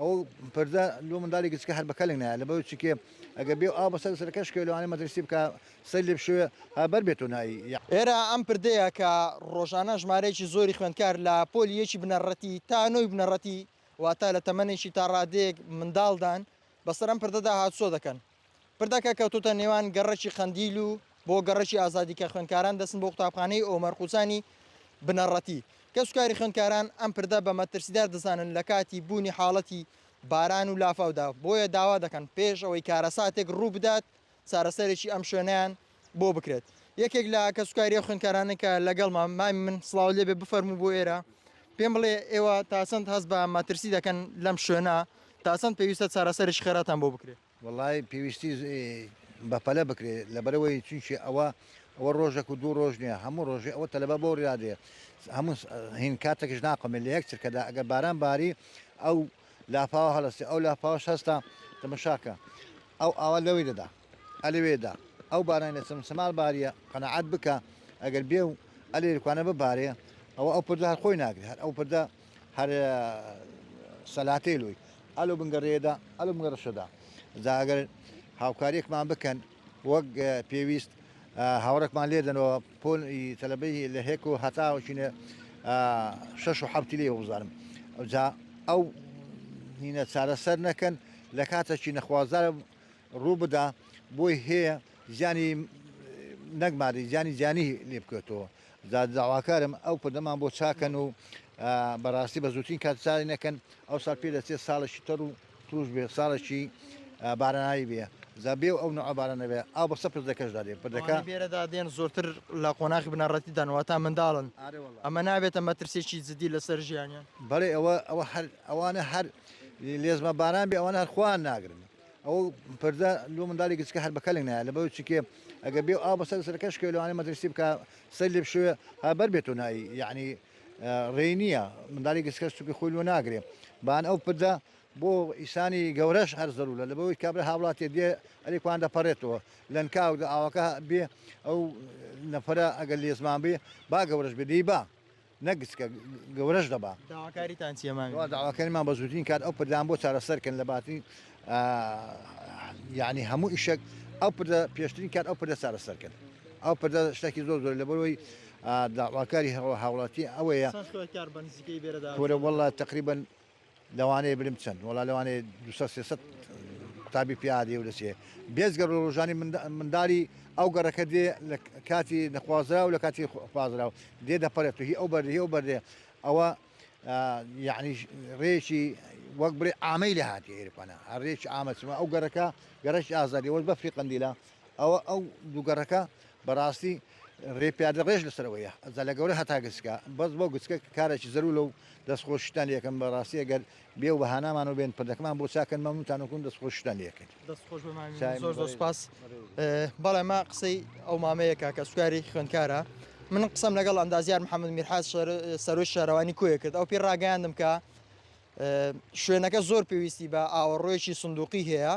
ئەو پردە لۆ منداڵی گچکە هەر بە کەلک نایە لەبەر چکێ ئەگەر بێ ئاو بەسەر سەرەکە شکێ لەوانەیە مەترسی بکا سەری لێ بشوێ ها بەر بێتۆ نای. ئێرە ئەم پردەیە کە ڕۆژانە ژمارەیەکی زۆری خوێندکار لە پۆلی یەکی بنەڕەتی تا نۆی بنەڕەتی واتە لە تەمەنێکی تا ڕادەیەک منداڵدان بەسەر ئەم پردەدا هاتوچۆ دەکەن. پردەکە کەوتۆتە نێوان گەڕەکی قەندیل و بۆ گەڕەکی ئازادی کە خوێندکاران دەچن بۆ قوتابخانەی ئۆمەر قوچانی بنەڕەتی. کەسوکاری خوێندکاران ئەم پردە بە مەترسیدار دەزانن لە کاتی بوونی حاڵەتی باران و لافاودا، بۆیە داوا دەکەن پێش ئەوەی کارەساتێک ڕووبدات چارەسەرێکی ئەم شوێنەیان بۆ بکرێت. یەکێک لە کەسوکاری ئەو خوێندکارانەی کە لەگەڵمە، مامی من سڵاوت لێبێ بفەرموو بۆ ئێرە، پێم بڵێ ئێوە تا چەند هەست بە مەترسی دەکەن لەم شوێنە، تا چەند پێویستە چارەسەرێکی خێراتان بۆ بکرێت؟ وەڵای پێویستی بەپەلە بکرێ لەبەرئەوەی چونکی ئەوە ئەوە ڕۆژەک و دوو ڕۆژ نییە هەموو ڕۆژێ ئەوە تەلەبە بۆ ڕیا دێ هەموو هین کاتێکش ناقەمێ لە یەک چرکەدا ئەگەر باران باری ئەو لافاوە هەڵەسێ ئەو لافاوەش هەستا تەمەشاکە ئەو ئاوا لەوەی دەدا ئەلەوێدا ئەو باران لە چەمچەماڵ باریە قەناعەت بکە ئەگەر بێ و ئەلێرکوانە ببارێ ئەوە ئەو پردە هەر خۆی ناگرێ هەر ئەو پردە هەر سەلاتەی لۆی ئەلو بنگەڕێدا ئەلو بنگەڕشەدا جا ئەگەر هاوکاریەکمان بکەن وەک پێویست هاوڕێکمان لێدەنەوە پۆل تەلەبەی لە هێک و هەتا وچینە شەش و حەفتی لێ بزانم جا ئەو هینە چارەسەر نەکەن لە کاتەکی نەخوازار ڕوو بدا بۆی هەیە زیانی نەک مادی زیانی گیانی لێ بکەوێتەوە جا داواکارم ئەو پردەمان بۆ چاکەن و بەڕاستی بە زووترین کات چاری نەکەن ئەو ساڵ پێ دەچێت ساڵێکی تەڕ و توش بێ ساڵێکی باراناوی بێ جا بێ و ئەو نوعە بارانە بێ ئاو بەسە پردەکەشدا دێ پردەکە ئەوانەی بێرەدا دێن زۆرتر لە قۆناغی بنەڕەتیدان واتا منداڵن ئارێ وەڵا ئەمە نابێتە مەترسیەکی جدی لەسەر ژیانیان؟ بەڵێ ئەوە ئەوە هەر ئەوانە هەر لێزمە باران بێ ئەوانە هەر خۆیان ناگرن ئەو پردە لۆ منداڵی گچکە هەر بە کەلک نایە لەبەر چکێ ئەگەر بێ ئاو بەسەر سەرەکە شکێ لەوانەیە مەترسی بکا سەری لێ بشوێ ها بەر بێتۆ نای یعنی ڕێی نییە منداڵی گچکەش چونکە خۆی لۆ ناگرێ بان ئەو پردە بۆ ئیسانی گەورەش هەر زەرورە لەبەوەی کابرا هاوڵاتێ دێ ئەلێکوان دەپەڕێتەوە لەنکاو ئاوەکە بێ ئەو نەفرە ئەگەر لێزمان بێ با گەورەش بێ دەی با نەک گچکە گەورەش دەبا. داواکاریتان چیە مامی؟ وەڵا داواکاریمان بە زووترین کات ئەو پردەیان بۆ چارەسەر کەن لە باتی یعنی هەموو ئیشێک ئەو پردە پێشترین کات ئەو پردە چارەسەر کەن ئەو پردە شتێکی زۆر زۆر لەبەرەوەی داواکاری هاوڵاتی ئەوەیە چەند خوێندکار بە نزیکەی بێرەدا کورە وەڵا تقریبا لەوانەیە بلم چەند وەڵا لەوانەیە 200 300 قوتابی پیا دێ و دەچێ بێجگە ڕۆژانی منداڵی ئەو گەڕەکە دێ لە کاتی نەخوازراو لە کاتی خوازراو دێ دەپەرێت و هی ئەو بەردێ هی ئەو بەردێ ئەوە یعنی ڕێکی وەک بڵێ ئامەی لە هاتی ئێرپانە هەر ڕێکی ئامە چمە ئەو گەڕەکە گەڕەکی ئازادی وەک بەفری قەندیلە ئەوە ئەو دوو گەڕەکە بەڕاستی ڕێ پیادە ڕێژ لەسەرەوەیە ئەجا لە گەورە هەتا گچکە بەس بۆ گچکە کارێکی زەرورە و دەستخۆشیتان لێکەم بەڕاستی ئەگەر بێ و بەهانامان و بێن پردەکەمان بۆ چاکەن مەمنونتان وکوم دەستخۆشیتان لێکەین. دەست خۆش بێ مامی من زۆر زۆر سپاس. بەڵێ مە قسەی ئەو مامەیە کە کەسوکاری خوێندکارە من قسەم لەگەڵ ئەندازیار محەممەد میرحاج سەرۆکی شارەوانی کۆیە کرد ئەو پێی ڕاگەیاندم کە شوێنەکە زۆر پێویستی بە ئاوەڕۆیەکی سندوقی هەیە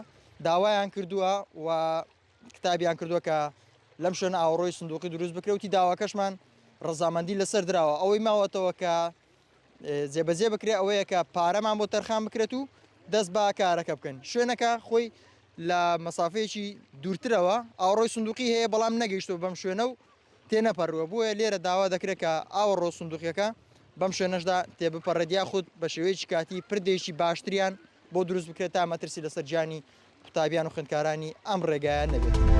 داوایان کردووە و کتابیان کردووە کە لەم شوێنە ئاوەڕۆی سندوقی دروست بکرێ وتی داواکەشمان ڕەزامەندی لەسەر دراوە ئەوەی ماوەتەوە کە جێبەجێ بکرێت ئەوەیە کە پارەمان بۆ تەرخان بکرێت و دەست بە کارەکە بکەن شوێنەکە خۆی لە مەسافەیەکی دوورترەوە ئاوڕۆی سندوقی هەیە بەڵام نەگەیشتووە بەم شوێنە و تێنەپەڕووە بۆیە لێرە داوا دەکرێت کە ئاوەڕۆ سندوقیەکە بەم شوێنەشدا تێبپەڕێت یاخود بە شێوەیەکی کاتی پردێکی باشتریان بۆ دروست بکرێت تا مەترسی لەسەر گیانی قوتابیان و خوێندکارانی ئەم ڕێگایە نەبێت.